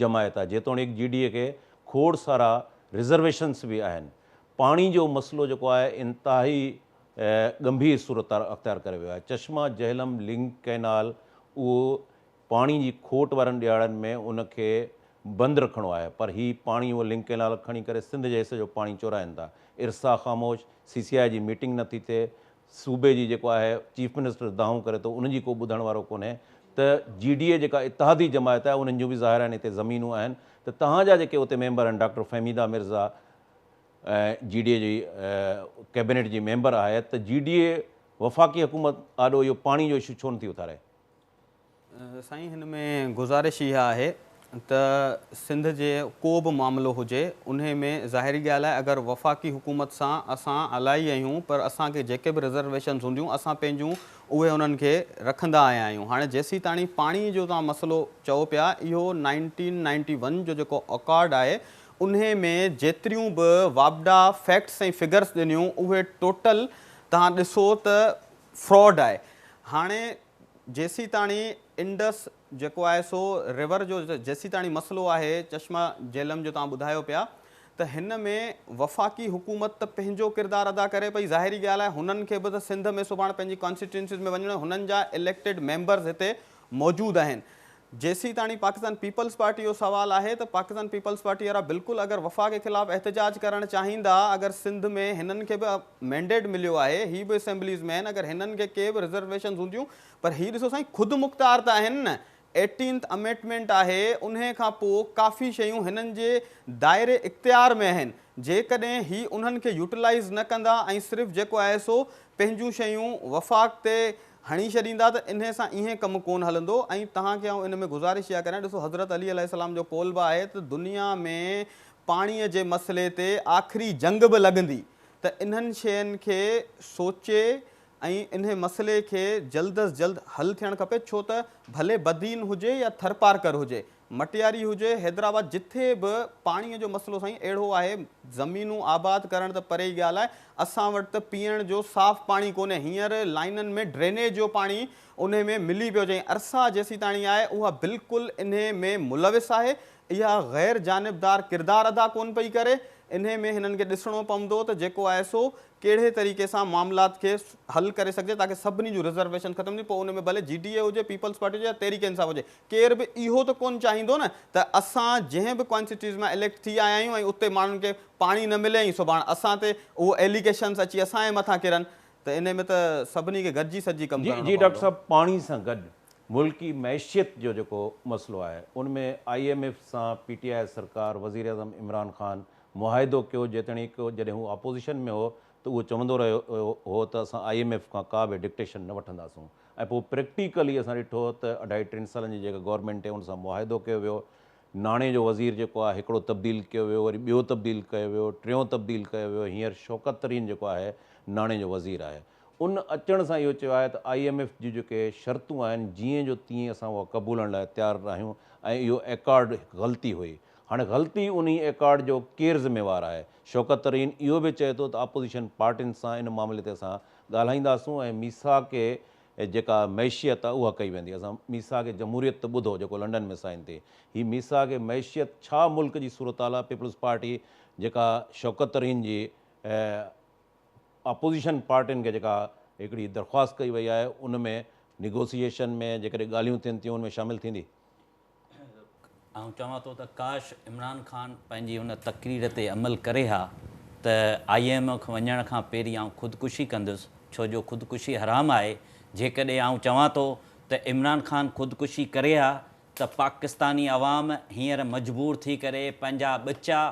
جماعت آهي جيتوڻيڪ جي ڊي اي کي کوڙ سارا رزرويشنس به آهن پاڻي جو مسئلو جيڪو آهي انتهائي ڳنڀير صورت اختيار ڪري ويو آهي. چشما جهلم لنڪ ڪئنال اهو پاڻي جي کوٽ وارن ڏهاڙن ۾ ان کي بند رکڻو آهي پر هي پاڻي اهو لنڪ ڪئنال کڻي ڪري سنڌ جي حصي جو پاڻي چورائين ٿا. ارسا خاموش، سي سي آء جي ميٽنگ نه ٿي ٿئي، صوبي جي جيڪو آهي چيف منسٽر دانهون ڪري ٿو ان جي ڪو ٻڌڻ وارو ڪونهي ته جي ڊي اي جيڪا اتحادي جماعت آهي انهن جون به ظاهر آهن هتي زمينون آهن ته توهان جا جيڪي اتي ميمبر آهن doctor Fahmida Mirza G D A جي ڪيبينيٽ جي ميمبر آهي ته جي ڊي اي وفاقي حڪومت آڏو اهو پاڻي جو اشو ڇو نٿي اٿاري؟ سائين هن ۾ گذارش اها آهي ته سنڌ جي ڪو به معاملو هجي انهي ۾ ظاهري ڳالهه آهي اگر وفاقي حڪومت سان اسان الائي آهيون پر اسان کي جيڪي به رزرويشنز هونديون اسان پنهنجون اهي انهن کي رکندا آيا آهيون هاڻي جيسيتاڻي پاڻي جو توهان مسئلو چئو پيا اهو 1991 جو جيڪو اڪارڊ آهي انهي ۾ جيتريون به واپڊا فيڪٽس ۽ فگرس ڏنيون اهي ٽوٽل توهان ڏسو ته فراڊ آهي. هاڻي جيسيتاڻي انڊس جيڪو آهي سو ريور جو جيسيتاڻي مسئلو آهي چشما جهلم جو توهان ٻڌايو پيا ته هن ۾ وفاقي حڪومت ته پنهنجو ڪردار ادا ڪري پئي ظاهري ڳالهه آهي هنن کي به ته سنڌ ۾ سڀاڻ پنهنجي ڪانسٽيٽوئنسيز ۾ وڃڻو هنن جا اليڪٽيڊ ميمبرز هتي موجود آهن جيسيتاڻي پاڪستان پيپلز پارٽي جو سوال آهي ته پاڪستان پيپلز پارٽي وارا بلڪل اگر وفاق خلاف احتجاج ڪرڻ چاهيندا اگر سنڌ ۾ هنن کي به مينڊيٽ مليو آهي هي به اسيمبليز ۾ آهن اگر هنن کي ڪي به رزرويشنز هونديون پر هي ڏسو سائين خود مختار ته آهن نه ايٽينٿ امينٽمينٽ آهي انهي کان پوء ڪافي شيون هنن جي دائري اختيار ۾ آهن جيڪڏهن هي انهن کي يوٽيلائيز نه ڪندا ۽ صرف جيڪو آهي سو پنهنجون شيون وفاق تي هڻي ڇڏيندا ته انهي سان ايئن ڪم ڪونه هلندو ۽ توهان کي آئون ان ۾ گذارش اها ڪريان ڏسو حضرت علي عليه السلام جو قول به آهي ته دنيا ۾ پاڻي جي مسئلي تي آخري جنگ به لڳندي ته انهن شين کي سوچي ۽ انهي مسئلي کي جلد از جلد حل ٿيڻ کپي ڇو ته ڀلي بدين هجي يا ٿرپارڪر هجي مٽياري هجي، حيدرآباد جٿي به پاڻي جو مسئلو سائين اهڙو آهي، زمينون آباد ڪرڻ ته پري ئي ڳالهه آهي، اسان وٽ ته پيئڻ جو صاف پاڻي ڪونهي، هينئر لائينن ۾ ڊرينيج جو پاڻي انهي ۾ ملي پيو اچي ۽ ارسا جيسيتاڻي آهي اها بلڪل انهي ۾ ملوث آهي، اها غير جانبدار ڪردار ادا ڪونه پئي ڪري، انهي ۾ هنن کي ڏسڻو پوندو ته جيڪو آهي سو ڪهڙي طريقي سان معاملات کي حل ڪري سگهجي تاڪه سڀني جون رزرويشن ختم ٿين پوء ان ۾ ڀلي جي ڊي اي هجي، پيپلز پارٽي هجي يا تحريڪ انصاف هجي ڪير به اهو ته ڪونه چاهيندو نه ته اسان جنهن به ڪانسٽيٽيوز مان اليڪٽ ٿي آيا آهيون ۽ اتي ماڻهن کي پاڻي نه ملي ۽ سڀاڻ اسان تي اهو ايليگيشنز اچي اسان جي مٿان ڪرن ته انهي ۾ ته سڀني کي گڏجي سڏجي ڪم جي ڪرڻو جي ڊاڪٽر پوندو. صاحب پاڻي سان گڏ ملڪي معيشت جو جيڪو مسئلو آهي ان ۾ I M F سان پي ٽي آء سرڪار وزيراعظم عمران خان معاهدو ڪيو جيتوڻيڪ جڏهن هو اپوزيشن ۾ هو ته اهو چوندو رهيو هو ته اسان I M F کان ڪا به ڊڪٽيشن نه وٺنداسون ۽ پوء پريڪٽيڪلي اسان ڏٺو ته اڍائي ٽن سالن جي جيڪا گورنمينٽ هئي ان سان معاهدو ڪيو ويو ناڻي جو وزير جيڪو آهي هڪڙو تبديل ڪيو ويو وري ٻيو تبديل ڪيو ويو ٽيون تبديل ڪيو ويو هينئر شوڪت ترين جيڪو آهي ناڻي جو وزير آهي. ان اچڻ سان اهو چيو آهي ته I M F جون جيڪي شرطون آهن جيئن جو تيئن اسان اها قبولڻ لاء تيار ناهيون ۽ اهو ايڪارڊ هڪ غلطي هئي. هاڻي غلطي انهي ايڪارڊ جو ڪير ذميوار آهي؟ شوڪت ترين اهو به چئي ٿو ته اپوزيشن پارٽين سان ان معاملي تي اسان ڳالهائينداسون ۽ ميثاق جيڪا معيشيت آهي اها ڪئي ويندي. اسان ميثاق جمهوريت ته ٻڌو جيڪو لنڊن ۾ سائن ٿي. هي ميثاق معيشيت ڇا ملڪ جي صورتحال آهي؟ پيپلز پارٽي جيڪا شوڪت ترين جي اپوزيشن پارٽين کي جيڪا هڪڙي درخواست ڪئي وئي آهي ان ۾ نيگوسيئيشن ۾ جيڪڏهن ڳالهيون ٿين ٿيون ان ۾ شامل ٿيندي؟ آئون چوان ٿو ته ڪاش عمران خان پنهنجي ان تقرير تي عمل ڪري ها ته I M F وڃڻ کان پهرين آئون خودڪشي ڪندس ڇو جو خودڪشي حرام آهي جيڪڏهن آئون چوان ٿو ته عمران خان خودڪشي ڪري ها ته پاڪستاني عوام هينئر مجبور ٿي ڪري پنهنجا ٻچا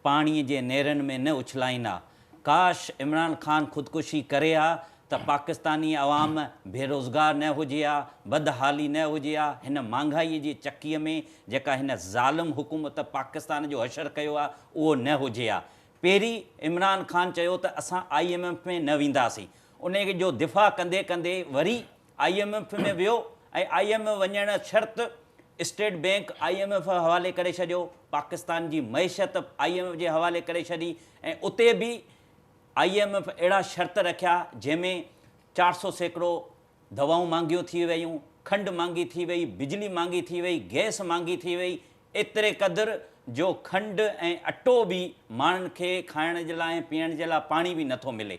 پاڻي جي نيرن ۾ نه اڇلائين ها. ڪاش عمران خان خودڪشي ڪري ها ته پاڪستاني عوام بيروزگار نه هجي ها، بدحالي نه هجي ها، هن مھانگائي جي چڪيء ۾ جيڪا هن ظالم حڪومت پاڪستان جو حشر ڪيو آ اهو نه هجي ها. پهرين عمران خان چيو ته اسان I M F ۾ نه وينداسين. انهي جو دفاع ڪندي ڪندي وري I M F ۾ ويو ۽ I M F وڃڻ شرط state bank I M F حوالي ڪري ڇڏيو، پاڪستان جي معيشت I M F جي حوالي ڪري ڇڏي ۽ اتي به I M F اهڙا شرط رکيا جنهن ۾ 400% دوائون مھانگيون ٿي ويون، کنڊ مھانگي ٿي وئي، بجلي مھانگي ٿي وئي، گئس مھانگي ٿي وئي، ايتري قدر جو کنڊ ۽ اٽو به ماڻهن کي کائڻ جي لاء ۽ پيئڻ جي لاء پاڻي به نٿو ملي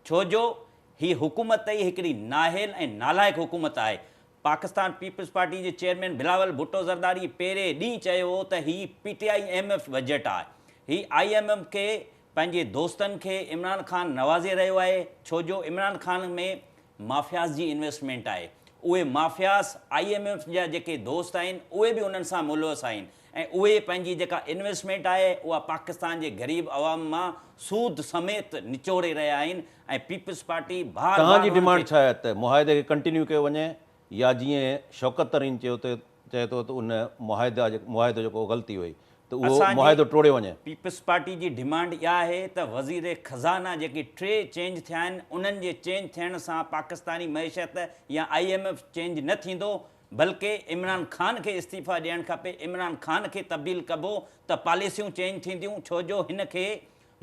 ڇو جو هي حڪومت ئي هڪڙي نااهل ۽ نالائق حڪومت آهي. پاڪستان پيپلز پارٽي جي چيئرمين بلاول ڀٽو زرداري پهرين ڏينهن چيو هو ته هي P T I M F budget آهي. هي I M F کي پنهنجي دوستن کي عمران خان نوازي رهيو آهي ڇو جو عمران خان ۾ مافياز جي انويسٽمينٽ آهي. اهي مافياز I M F جا جيڪي دوست آهن اهي به انهن سان ملوث آهن. ۽ اهي پنهنجي جيڪا انويسٽمينٽ آهي اها پاڪستان جي غريب عوام مان سود سميت نچوڙي رهيا آهن ۽ پيپلز پارٽي بار توهان بار جي انهن ڊمانڊ کي ڇا آهي ته معاهدي کي ڪنٽينيو ڪيو وڃي يا جيئن شوڪت ترين چيو ته چئي ٿو ته ان معاهده معاهدو جيڪو غلطي هئي ته اهو اسان جي معاهدو ٽوڙيو وڃي. پيپلز پارٽي جي ڊمانڊ اها آهي ته وزير خزانه جيڪي ٽي چينج ٿيا آهن انهن جي چينج ٿيڻ سان پاڪستاني معيشت يا I M F change نه ٿيندو بلڪه عمران خان کي استعيفيٰ ڏيڻ کپي، عمران خان کي تبديل ڪبو ته پاليسيون چينج ٿينديون، ڇو جو هن کي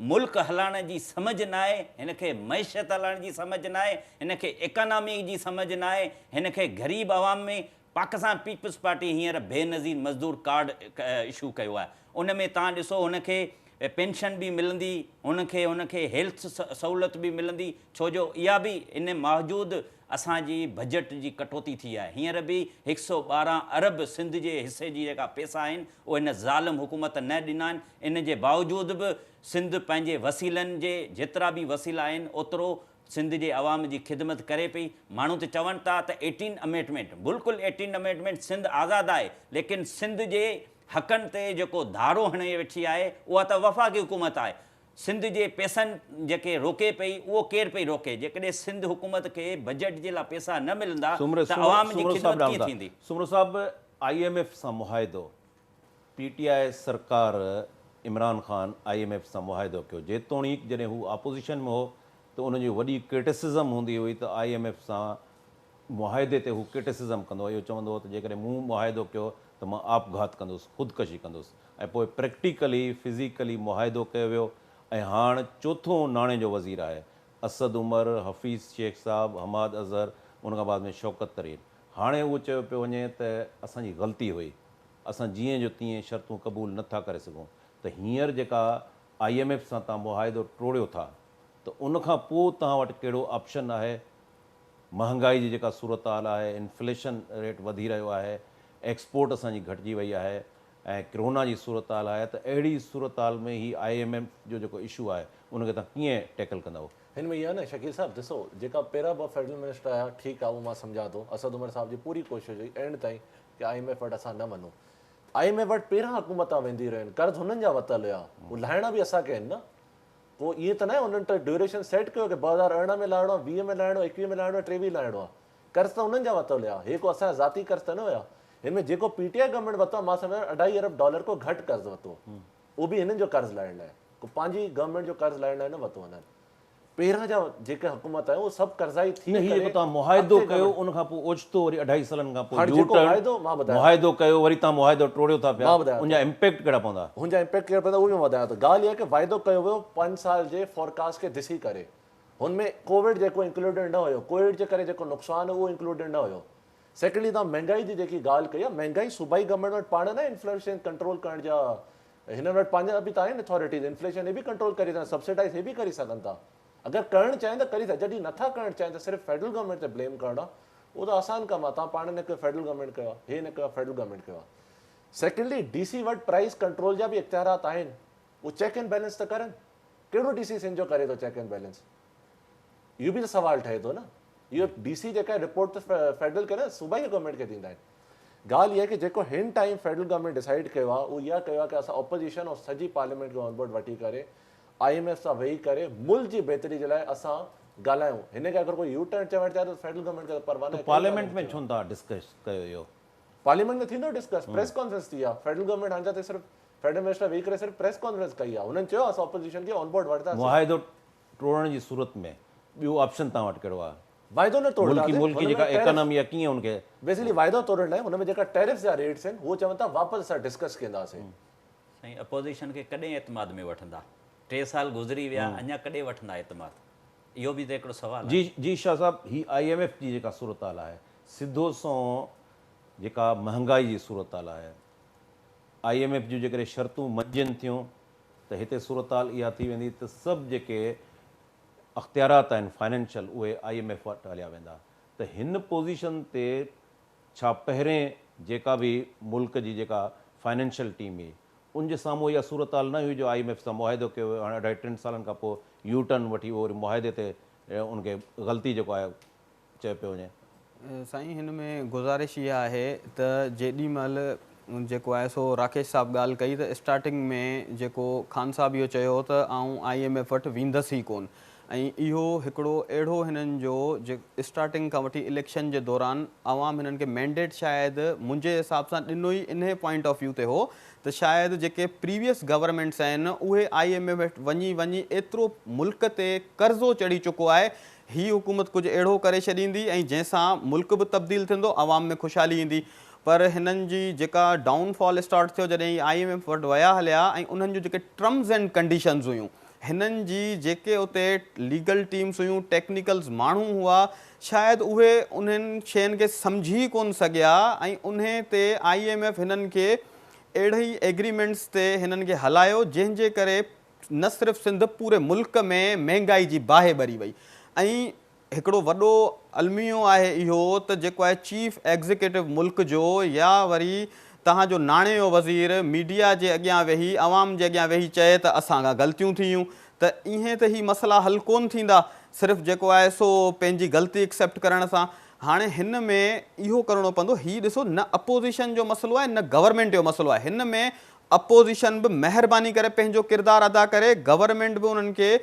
ملڪ هلائڻ جي سمجهه ناهي، هن کي معيشت هلائڻ جي سمجهه ناهي، هن کي ايڪانامي جي سمجهه ناهي، هن کي غريب عوام ۾ پاڪستان پيپلز پارٽي هينئر بينظير مزدور ڪارڊ اشو ڪيو آهي، ان ۾ توهان ڏسو هن کي پينشن به ملندي، هن کي هن کي هيلٿ سهولت به ملندي، ڇو جو اها به ان موجود اسان جي بجيٽ جي ڪٽوتي ٿي آهي، هينئر به 112 ارب سنڌ جي حصي جي جيڪا پئسا آهن اهي هن ظالم حڪومت نه ڏنا آهن، ان جي باوجود به سنڌ پنهنجي وسيلن جي جيترا به وسيلا آهن اوترو سنڌ جي عوام جي خدمت ڪري پئي، ماڻهو ته چون ٿا ته ايٽين امينڊمينٽ، بلڪل ايٽين امينڊمينٽ سنڌ آزاد آهي ليڪن سنڌ جي حقن تي جيڪو ڌاڙو هڻي ويٺي آهي اها ته وفاقي حڪومت آهي، سنڌ جي پئسن جيڪي روڪي پئي اهو ڪير پئي روڪي، جيڪڏهن سنڌ حڪومت کي بجيٽ جي لاء پئسا نه ملندا ته عوام جي خدمت ڪيئن ٿيندي؟ سومرو صاحب I M F سان معاهدو، پي ٽي آء سرڪار Imran Khan I M F سان معاهدو ڪيو جيتوڻيڪ جڏهن هو اپوزيشن ۾ هو ته ان جي وڏي ڪرٽسزم هوندي هئي ته I M F سان معاهدي تي هو ڪرٽسزم ڪندو هو اهو چوندو هو ته جيڪڏهن مون معاهدو ڪيو ته مان آپگهات ڪندس خودڪشي ڪندس ۽ پوء پريڪٽيڪلي فزيڪلي معاهدو ڪيو ويو ۽ هاڻ چوٿون ناڻي جو وزير آهي اسد عمر، حفيظ شيخ صاحب، حماد اظهر ان کان بعد ۾ شوڪت ترين هاڻي اهو چيو پيو وڃي ته اسان جي غلطي هئي اسان جيئن جو تيئن شرطون قبول نه ٿا ڪري سگهون ته هينئر جيڪا I M F سان توهان معاهدو ٽوڙيو ٿا ته ان کان پوء توهان وٽ ڪهڙو آپشن آهي مهانگائي جي جيڪا صورتحال آهي، انفليشن ريٽ وڌي رهيو آهي، ايڪسپورٽ اسان جي گهٽجي وئي آهي ۽ ڪرونا جي صورتحال آهي ته اهڙي صورتحال ۾ هي I M F جو جيڪو اشو آهي ان کي توهان ڪيئن ٽيڪل ڪندؤ؟ هن ۾ اهو آهي نه شڪيل صاحب ڏسو جيڪا پهريان ٻه فيڊرل منسٽر آيا ٺيڪ آهي اهو مان سمجهان ٿو اسد عمر صاحب جي پوري ڪوشش هئي اينڊ تائين ڪي I M F وٽ اسان نه وڃون I M F وٽ پهريان حڪومتان ويندي رهيون آهن قرض هنن جا ورتل هيا هو لاهڻا به اسان کي آهن نه پوء ائين ته ناهي انهن ته ڊيوريشن سيٽ ڪيو ڪي 2018 ۾ لاهڻو آهي، 20 ۾ لاهڻو آهي، 21 ۾ لاهڻو آهي، 23 لاهڻو آهي. قرض ته انهن جا ورتل هيا. هي ڪو اسان جا ذاتي قرض ته نه هيا. هن ۾ جيڪو پي ٽي I government ورتو آهي مان سمجهان ٿو اڍائي ارب ڊالر کان گهٽ قرض ورتو. اهو به هنن جو قرض لاهڻ لاء. ڪو پنهنجي گورنمينٽ جو قرض لاهڻ لاء نه ورتو هنن. پهريان جا جيڪي حڪومت آهي اهو سڀ قرضائي ٿي نه هي ڪري جيڪو توهان معاهدو اڳتي ڪيو گورنمينٽ ان کان پوء اوچتو وري اڍائي سالن کان پوء هاڻي يو جيڪو ٽرن واعدو مان ٻڌايان معاهدو ڪيو وري توهان معاهدو ٽوڙيو ٿا پيا مان ٻڌايان ان ٿو جا امپيڪٽ ڪهڙا پوندا؟ هن جا امپيڪٽ ڪهڙا پوندا اهو به مان ٻڌايان ٿو ڳالهه اها آهي ڪه واعدو ڪيو ويو پنج سال جي فورڪاسٽ کي ڏسي ڪري هن ۾ ڪووڊ جيڪو انڪلوڊيڊ نه هيو ڪووڊ جي ڪري جيڪو نقصان هو اهو انڪلوڊيڊ نه هيو سيڪنڊلي توهان مهنگائي جي جيڪي ڳالهه ڪئي آهي مهنگائي صوبائي گورنمينٽ وٽ پاڻ نه انفليشن ڪنٽرول ڪرڻ جا هنن وٽ پنهنجا به ته آهن اٿارٽيز انفليشن هي به ڪنٽرول ڪري سگهن سبسڊائز هي به ڪري سگهن ٿا اگر ڪرڻ چاهين ته ڪري سگهن جڏهن نٿا ڪرڻ چاهين ته صرف فيڊرل گورنمينٽ تي بليم ڪرڻ آهي اهو ته آسان ڪم آهي توهان پاڻ نه ڪيو فيڊرل گورنمينٽ ڪيو آهي هي نه ڪيو آهي فيڊرل گورنمينٽ ڪيو آهي سيڪنڊلي ڊي سي وٽ پرائس ڪنٽرول جا به اختيارات آهن اهو چيڪ اينڊ بيلنس ته ڪرن ڪهڙو ڊي سي سنڌ جو ڪري ٿو چيڪ اينڊ بيلنس اهو به ته سوال ٺهي ٿو نه اهو ڊي سي جيڪا رپورٽ ته فيڊرل کي نه صوبائي گورنمينٽ کي ڏيندا آهن ڳالهه اها آهي ڪه جيڪو هن ٽائيم فيڊرل گورنمينٽ ڊسائيڊ ڪيو آهي اهو اها ڪيو آهي ڪه اسان اپوزيشن ۽ سڄي پارليامينٽ کي آن بورڊ وٺي ڪري I M F سان ويهي ڪري ملڪ جي بهتري جي لاء اسان ڳالهايون هن کي اگر ڪوئي يو ٽرن چوڻ چاهي ته فيڊرل گورنمينٽ کي ته پرواهه ته ناهي ڪهڙي پارليامينٽ ڳالهه ۾ ڇو نه ٿا ڊسڪس ڪيو اهو؟ پارليامينٽ ۾ ٿيندو ڊسڪس پريس ڪانفرنس ٿي آهي فيڊرل گورنمينٽ هاڻي جاتي صرف فيڊرل منسٽر ويهي ڪري صرف پريس ڪانفرنس ڪئي آهي هنن چيو اسان اپوزيشن کي آن بورڊ وٺنداسين. معاهدو ٽوڙڻ جي صورت ۾ ٻيو آپشن توهان وٽ ڪهڙو آهي؟ واعدو نه ملڪي ٽوڙنداسين ملڪي هن ۾ جيڪا ٽيرف ايڪانامي آهي ڪيئن ان کي بيسڪلي واعدو ٽوڙڻ ناهي هن ۾ جيڪا ٽيرفس جا ريٽس آهن هو چون ٿا واپس اسان ڊسڪس ڪنداسين. سائين اپوزيشن کي ڪڏهن اعتماد ۾ وٺندا؟ 3 سال گذري ويا اڃا ڪڏهن وٺندا اعتماد؟ اهو به ته هڪڙو سوال آهي. جي جي شاهه صاحب هي I M F جي جيڪا صورتحال آهي سڌو سنئون جيڪا مهنگائي جي صورتحال آهي I M F جون جيڪڏهن شرطون مڃجن ٿيون ته هتي صورتحال اها ٿي ويندي ته سڀ جيڪي اختيارات آهن فائنينشل اهي I M F وٽ هليا ويندا ته هن پوزيشن تي ڇا پهرين جيڪا به ملڪ جي جيڪا فائنينشل ٽيم هئي ان جي سامهون اها صورتحال نه هئي جو I M F سان معاهدو ڪيو ويو هاڻي اڍائي ٽن سالن کان پوء يو ٽرن وٺي اهو وري معاهدي تي ان کي غلطي جيڪو آهي چيو پيو وڃي. سائين هن ۾ گذارش اها آهي ته جيڏي مهل جيڪو آهي سو راڪيش صاحب ڳالهه ڪئي ته اسٽارٽنگ ۾ جيڪو خان صاحب اهو چيو ته آئون I M F وٽ ويندس ئي ڪون ۽ اهو هڪڙو اهڙو هنن جو اسٽارٽنگ کان وٺي اليڪشن جي دوران عوام هنن کي مينڊيٽ شايد منهنجي حساب سان ڏنو ئي انهي پوائنٽ آف ويو تي هو ته شايد جيڪي پريويس گورنمينٽس آهن اهي I M F وٽ وڃي وڃي ايترو ملڪ تي قرضو چڙهي چڪو آهي هي حڪومت ڪجهه اهڙو ڪري ڇڏيندي ۽ جنهن سان ملڪ به تبديل ٿيندو عوام ۾ خوشحالي ايندي پر هنن جي جيڪا ڊائون فال اسٽارٽ ٿيو جڏهن هي I M F وٽ ويا هليا ۽ انهن جون جيڪي ٽرمز اينڊ ڪنڊيشنز هيون هنن جي جيڪي اتي ليگل ٽيمز هيون ٽيڪنيڪلز ماڻهو هئا شايد اهي انهن شين کي سمجهي ڪون سگهيا ۽ انهي تي I M F هنن کي اهڙي ايگريمينٽس تي هنن کي هلايو جنهن جي ڪري نه صرف سنڌ پوري ملڪ ۾ مهنگائي جي باهه ٻري وئي ۽ هڪڙو وڏو الميو آهي اهو ته جيڪو آهي چيف ايگزيڪيٽو ملڪ جو يا وري توهان جو ناڻي جو وزير ميڊيا جي اڳيان ويهي عوام جي اڳيان ويهي چئي ته اسان کان غلطيون ٿي ويون ته ايئن ته هي مسئلا حل ڪونه ٿيندا صرف جيڪو آهي سو پنهنجي غلطي ايڪسيپٽ ڪرڻ سان هاڻي هن ۾ اهو ڪرڻو پوندو هي ڏسو نه اپوزيشن جو مسئلو آهي نه گورنمينٽ جو مسئلو آهي هن ۾ اپوزيشن به مهرباني ڪري پنهنجو ڪردار ادا ڪري، گورنمينٽ به انهن کي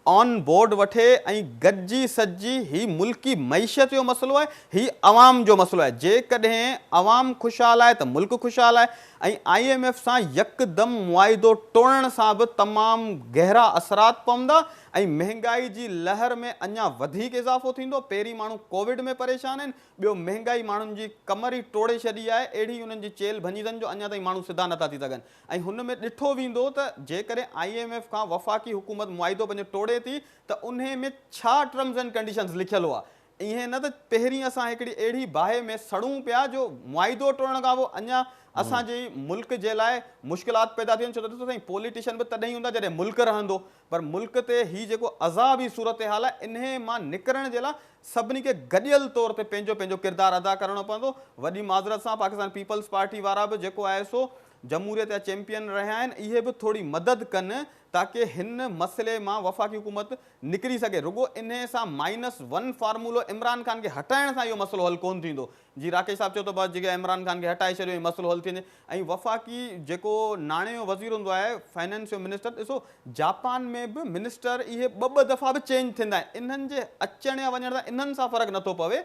آن بورڊ وٺي ۽ گڏجي سڏجي هي ملڪي معيشت جو مسئلو آهي، هي عوام جو مسئلو آهي، جيڪڏهن عوام خوشحال آهي ته ملڪ خوشحال آهي ۽ I M F سان يڪدم معاهدو ٽوڙڻ سان به تمام گهرا اثرات پوندا ۽ مهنگائي جي لهر ۾ اڃا وڌيڪ اضافو ٿيندو، پهرين ماڻهو ڪووڊ ۾ پريشان آهن، ٻيو مهنگائي ماڻهن جي ڪمر ئي ٽوڙي ڇڏي آهي، اهڙي انهن جي چيلهه ڀڃي اٿن جو اڃا تائين ماڻهو سڌا نٿا ٿي سگهن ۽ هن ۾ ڏٺو ويندو ته جيڪڏهن I M F کان وفاقي حڪومت معاهدو پنهنجو ٽوڙي ٿي ته انهي ۾ ڇا ٽرمز اينڊ ڪنڊيشنز لکيل هئا ائين نه ته پهرين اسان هڪڙي اهڙي باهه ۾ سڙون پيا جو معاهدو ٽوڙڻ کان پوء اڃا اسان جي ملڪ جي لاء مشڪلات پيدا ٿي وڃن ڇو ته ڏسو سائين پوليٽيشن به تڏهن ئي هوندا جڏهن ملڪ رهندو پر ملڪ تي هي جيڪو عذابي صورتحال آهي انهي مان نڪرڻ جي لاء سڀني کي گڏيل طور تي پنهنجو پنهنجو ڪردار ادا ڪرڻو پوندو. وڏي معذرت سان پاڪستان پيپلز پارٽي وارا به جيڪو آهي سو جمهوريت جا چيمپيئن رهيا آهن اهي به ٿوري مدد ڪن تاڪه هن مسئلي مان وفاقي حڪومت نڪري سگهي رڳو انهي سان مائنس ون فارمولو عمران خان کي هٽائڻ سان اهو مسئلو حل ڪونه ٿيندو جي راڪيش صاحب چيو ته بس جيڪي عمران خان کي هٽائي ڇڏيو ۽ مسئلو حل ٿي وڃي ۽ وفاقي جيڪو ناڻي جو وزير هوندو آهي فائنانس جو منسٽر ڏسو جاپان ۾ به منسٽر اهي ٻه ٻه دفعا به چينج ٿيندا آهن انهن جي اچڻ يا وڃڻ سان انهن سان فرق نٿو پوي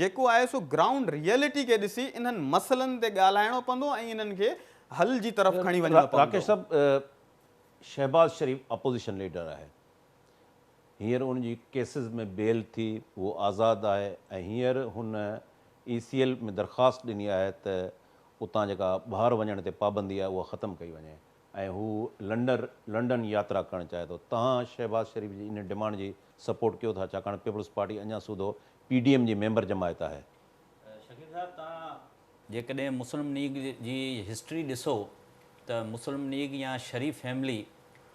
جيڪو آهي سو گرائونڊ ريئلٽي کي ڏسي انهن مسئلن تي ڳالهائڻو پوندو ۽ انهن کي حل جي طرف کڻي وڃڻو پوندو. راڪيش صاحب شهباز شريف اپوزيشن ليڊر آهي. هينئر ان جي ڪيسز ۾ بيل ٿي، اهو آزاد آهي ۽ هينئر هن اي سي ايل ۾ درخواست ڏني آهي ته اتان جيڪا ٻاهر وڃڻ تي پابندي آهي اها ختم ڪئي وڃي ۽ هو لنڊر لنڊن ياترا ڪرڻ چاهي ٿو. توهان شهباز شريف جي ان ڊمانڊ جي سپورٽ ڪيو ٿا ڇاڪاڻ پيپلز پارٽي اڃا سوڌو پي ڊي ايم جي ميمبر جماعت آهي. شڪيل صاحب توهان جيڪڏهن مسلم ليگ جي هسٽري ڏسو ته مسلم ليگ يا شريف فيملي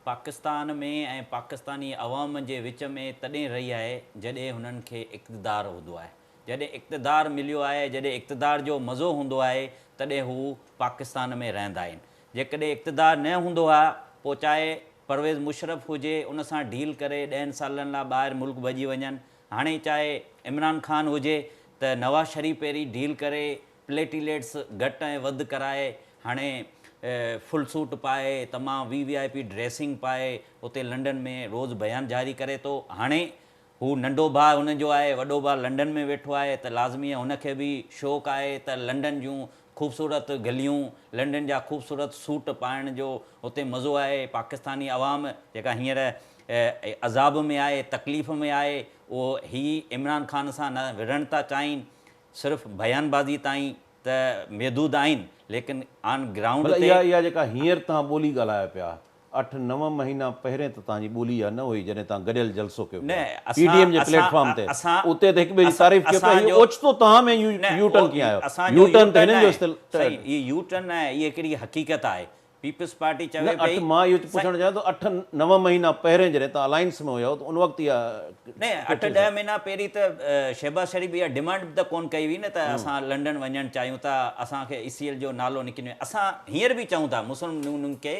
پاڪستان ۾ ۽ پاڪستاني عوام جي وچ ۾ تڏهن رهي آهي جڏهن هنن کي اقتدار هوندو آهي. جڏهن اقتدار مليو آهي، جڏهن اقتدار جو مزو هوندو آهي تڏهن هو پاڪستان ۾ رهندا آهن. جيڪڏهن اقتدار نه هوندو آهي پوء چاهي پرويز مشرف هجي ان سان ڊيل ڪري ڏهن سالن لاء ٻاهر ملڪ ڀڄي وڃن. هاڻي چاهي عمران خان هجي ته نواز شريف پهرين ڊيل ڪري پليٽيليٽس گهٽ ۽ وڌ ڪرائي هاڻي فل سوٽ پائي تمام وي وي آء پي ڊريسنگ پائي اتي لنڊن ۾ روز بيان جاري ڪري ٿو. هاڻي هو ننڍو ڀاء هن جو آهي وڏو ڀاء لنڊن ۾ ويٺو آهي ته لازمي هن کي به شوق آهي ته لنڊن جون خوبصورت گليون لنڊن جا خوبصورت سوٽ پائڻ جو اتي مزو آهي. پاڪستاني عوام جيڪا هينئر عذاب ۾ آهي تڪليف ۾ آهي اهو هي عمران خان سان نه وڙهڻ ٿا چاهين صرف بيان بازي تائين ته محدود آهن ليڪن آن گرائونڊ مطلب تي. اها اها جيڪا هينئر توهان ٻولي ڳالهايو پيا اٺ نو مهينا پهرين ته توهان جي ٻولي اها نه هئي جڏهن توهان گڏيل جلسو ڪيو نه پيا پي ڊي ايم جي پليٽ فارم تي اتي ته هڪ ٻئي جي تعريف ڪيو پيا هي اوچتو توهان ۾ يو ٽرن ڪيئن آيو يو ٽرن ته هنن جو استعل سائين هي يو ٽرن نه آهي هي هڪڙي حقيقت آهي پيپلز پارٽي چوي نه پئي اٺ مان اهو پڇڻ چاهيان ٿو اٺ نو مهينا پهرين جڏهن توهان الائنس ۾ هيو ته ان وقت اها نه اٺ ڏهه مهينا پهرين ته شهباز شريف اها ڊمانڊ به ته ڪونه ڪئي هئي نه ته اسان لنڊن وڃڻ چاهيون ٿا اسان کي اي سي ايل جو نالو نڪري وڃي اسان هينئر به چئون ٿا مسلم نون کي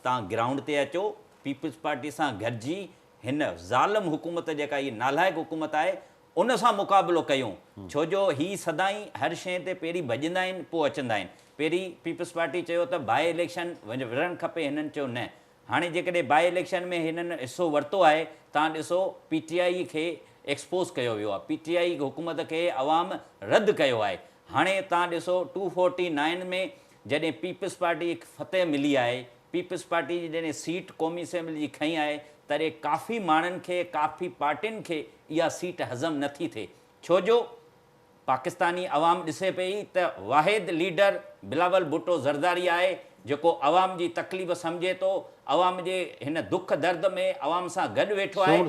توهان گرائونڊ تي اچو پيپلز پارٽي سان گڏجي هن ظالم حڪومت جيڪا هي نالائق حڪومت آهي ان سان مقابلو ڪيون ڇو جو هي سدائين هر شيء تي پهرين ڀڄندا آهن پوء اچندا آهن. پهرين پيپلز پارٽي چيو ته باء اليڪشن وڙهڻ کپي هنن چيو نه هاڻي جيڪڏهن باء اليڪشن ۾ هنن حصو ورتو آهي تان ڏسو پي ٽي آء کي ايڪسپوز ڪيو ويو آهي پي ٽي آء حڪومت کي عوام رد ڪيو آهي هاڻي تان ڏسو ٽو فورٽي نائين ۾ جڏهن پيپلز پارٽي کي فتح ملي آهي پيپلز پارٽي جي جڏهن سيٽ قومي اسيمبلي جي کنئي آهي تڏهن ڪافي ماڻهن کي ڪافي پارٽين کي اها سيٽ هضم نه ٿي ٿئي ڇو جو پاڪستاني عوام ڏسي پئي ته واحد ليڊر بلاول ڀٽو زرداري آهي جيڪو عوام جي تڪليف سمجهي ٿو عوام جي هن دک درد ۾ عوام سان گڏ ويٺو آهي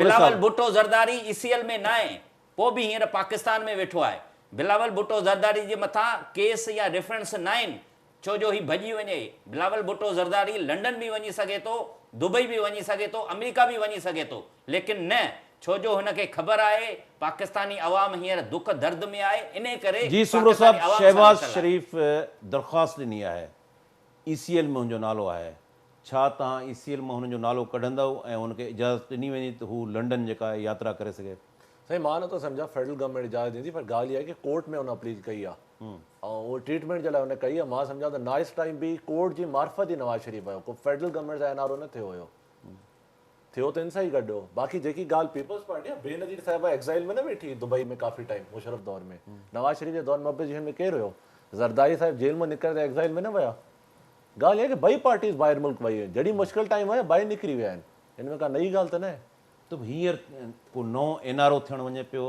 بلاول ڀٽو زرداري اي سي ايل ۾ ناهي پوء به هينئر پاڪستان ۾ ويٺو آهي بلاول ڀٽو زرداري جي مٿان ڪيس يا ريفرنس ناهن ڇو جو هي ڀڄي وڃي. بلاول ڀٽو زرداري لنڊن به وڃي سگهي ٿو، دبئي به وڃي سگهي ٿو، آمريڪا به وڃي سگهي ٿو، ليڪن نه، ڇو جو هن کي خبر آهي پاڪستاني عوام هينئر دک درد ۾ آهي، انهي ڪري جي سومرو صاحب پاڪستاني عوام سان شهباز ويٺل آهي. شريف درخواست ڏني آهي اي سي ايل ۾ هن جو نالو آهي ڇا توهان اي سي ايل مان هن جو نالو ڪڍندؤ ۽ هن کي اجازت ڏني وڃي ته هو لنڊن جيڪا آهي ياترا ڪري سگهي؟ سائين مان نٿو سمجهان فيڊرل گورنمينٽ اجازت ڏيندي پر ڳالهه اها آهي ڪي ڪورٽ ۾ هن اپليل ڪئي آهي ۽ اهو ٽريٽمينٽ جي لاء هن ڪئي آهي مان سمجهان ٿو نائس ٽائيم به ڪورٽ جي معرفت ئي نواز شريف ويو ڪو فيڊرل گورنمينٽ سان اين آر او نه ٿيو هيو ٿيو ته ان سان ئي گڏ هو باقي جيڪي ڳالهه پيپلز پارٽي آهي بينظير صاحبه ايگزائل ۾ نه ويٺي هئي دبئي ۾ ڪافي ٽائيم مشرف دور ۾ نواز شريف جي دور ۾ اپوزيشن ۾ ڪير هيو زرداري صاحب جيل مان نڪري ته ايگزائل ۾ نه ويا ڳالهه اها آهي ڪي ٻئي پارٽيز ٻاهر ملڪ وئي آهن جڏهن مشڪل ٽائيم آيو ٻاهر نڪري ويا آهن ان ۾ ڪا نئي ڳالهه ته نه آهي. ته هينئر ڪو نئون اين آر او ٿيڻ وڃي پيو،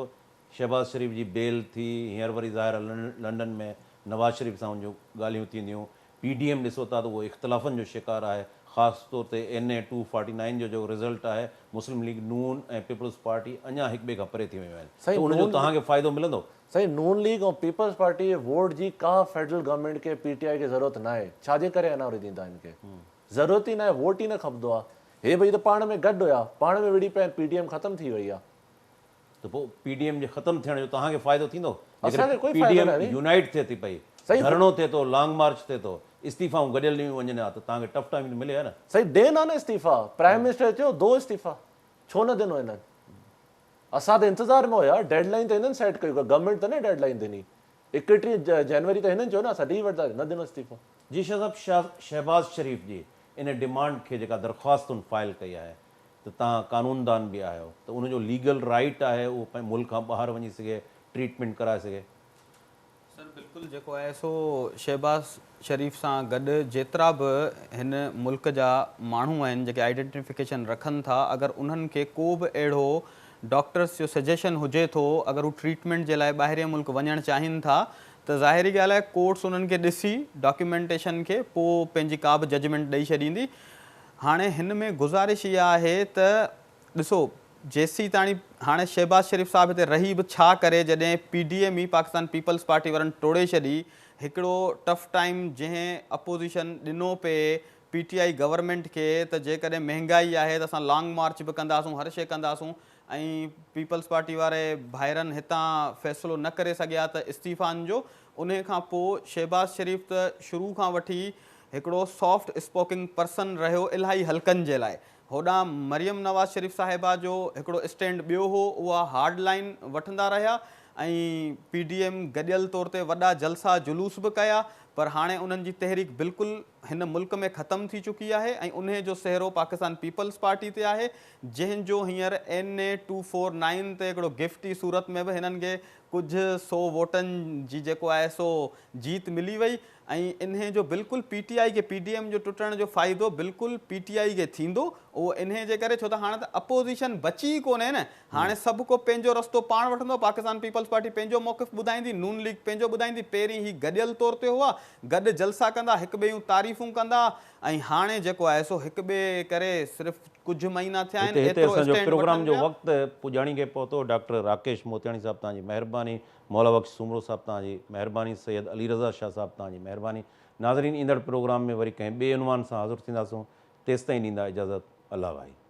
شهباز شريف جي بيل ٿي، هينئر وري ظاهر آهي لنڊن ۾ نواز شريف سان ان جون ڳالهيون ٿينديون، پي ڊي ايم ڏسو ٿا ته اهو اختلافن جو شڪار آهي، خاص طور تي اين اي ٽو فارٽي نائين جو جيڪو رزلٽ آهي، مسلم ليگ نون ۽ پيپلز پارٽي اڃا هڪ ٻئي کان پري ٿي ويون آهن ته ان جو توهان کي فائدو ملندو؟ سائين نون ليگ ۽ پيپلز پارٽي جي ووٽ جي ڪا فيڊرل گورنمينٽ کي پي ٽي آء کي ضرورت ناهي، ڇا جي ڪري اين آر او ڏيندا هن کي؟ ضرورت ئي ناهي ووٽ ئي نه کپندو آ. هي ٻئي ته پاڻ ۾ گڏ هيا، پاڻ ۾ وڙهي پيا آهن، پي ڊي ايم ختم ٿي وئي آ. ته پوء پي ڊي ايم جي ختم ٿيڻ جو توهان کي فائدو ٿيندو؟ اسان کي جيڪڏهن ڪوئي پي ڊي فائدو ايم ناهي. يونائيٽ ٿئي ٿي پئي، سائين ڌرڻو ٿئي ٿو، لانگ مارچ ٿئي ٿو، استعيفائون گڏيل ڏنيون وڃن ها ته توهان کي ٽف ٽائيم ملي ها نه؟ سائين ڏين ها نه استعيفا، پرائم منسٽر چيو دو استعيفا، ڇو نه ڏنو هنن؟ اسان ته انتظار ۾ هيا، ڊيڊ لائين ته هنن سيٽ ڪئي، گورنمينٽ ته نه ڊيڊ لائين ڏني، 31 جنوري ته هنن چيو نه اسان ڏئي وٺنداسين، نه ڏنو استعيفا. جي شاهه صاحب شهباز شريف جي ان ڊمانڊ کي جيڪا درخواست هن فائل ڪئي آهي ته توهان قانوندان به آهيو ته ان جو ليگل رائيٽ آهي اهو پنهنجي ملڪ کان ٻاهر وڃي سگهي ٽريٽمينٽ ڪرائي سگهي. سر بلڪل بلڪل جيڪو آهي سو شهباز شريف سان گڏ جيترا به هن ملڪ جا ماڻهو آهن جيڪي آئيڊينٽيفڪيشن رکن ٿا اگر انهن کي ڪو به اهڙو ڊاڪٽرس جو سجيشن هجي ٿو اگر هو ٽريٽمينٽ جي لاء ٻاهرين ملڪ وڃڻ چاهين ٿا ته ظاهري ڳالهه آهي ڪورٽس انهن کي ڏسي ڊاڪيومينٽيشن کي پوء پنهنجي ڪا به ججمينٽ ڏئي ڇڏيندي. هاڻي هن ۾ گذارش اها آهي ته ڏسو جيسيتاڻي هاڻي شهباز شريف صاحب هتي رهي به ڇا ڪري جڏهن پي ڊي ايم ئي پاڪستان پيپلز پارٽي وارن ٽوڙي ڇڏي، هڪڙو ٽف ٽائيم جنهن اپوزيشن ڏنو پئي پي ٽي I government کي ته جيڪڏهن مهنگائي آهي ته اسان لانگ مارچ به ڪنداسون هر شيء ڪنداسون ۽ پيپلز پارٽي واري ڀائرن هتان فيصلو نه ڪري سگهيا ته استعيفائن جو انهي کان پوء شهباز شريف ته شروع کان وٺي هڪڙو سافٽ اسپوڪنگ پرسن رهيو الاهي حلقن جي لاء هوڏانهن مريم نواز شريف صاحبه جو هڪڙو اسٽينڊ ٻيو هو، اها هارڊ لائين وٺندا رهيا ۽ پي ڊي ايم گڏيل طور تي وڏا جلسا جلوس به ڪيا پر هاڻي انهن جي تحريڪ بلڪل هن ملڪ ۾ ختم ٿي چڪي آهي ۽ انهي جو سهرو پاڪستان پيپلز پارٽي تي آهي جنهن جو هينئر اين اي ٽو فور نائين تي هڪڙو گفٽ جي صورت ۾ به هنن کي ڪجهه سو ووٽن جي جيڪو آهي سو جيت ملي وئي ۽ انهي جو بلڪل پي ٽي آئي کي پي ڊي ايم جو ٽٽڻ جو فائدو بلڪل پي ٽي آئي کي ٿيندو اهو انهي جي ڪري ڇو ته هاڻي ته اپوزيشن بچي ئي ڪونهي نه هاڻي سڀ ڪو پنهنجو رستو پاڻ وٺندو پاڪستان پيپلز پارٽي پنهنجو موقف ٻڌائيندي نون ليگ پنهنجو ٻڌائيندي پهرين هي گڏيل طور تي هئا گڏ جلسا ڪندا هڪ ٻئي جون تعريفون ڪندا ۽ هاڻي جيڪو آهي سو هڪ ٻئي ڪري صرف ڪجهه مهينا ٿيا آهن هتي هتي ايترو اسان جو اسٽينڊ پروگرام وٺن جو پيا. وقت پڄاڻي کي پهتو ڊاڪٽر راڪيش موتياڻي صاحب توهان جي مهرباني. مولا بخش سومرو صاحب توهان جي مهرباني سيد علي رضا شاهه صاحب توهان جي مهرباني ناظرين ايندڙ پروگرام ۾ وري ڪنهن ٻئي عنوان سان حاضر ٿينداسون تيستائين ڏيندا اجازت الله واهي.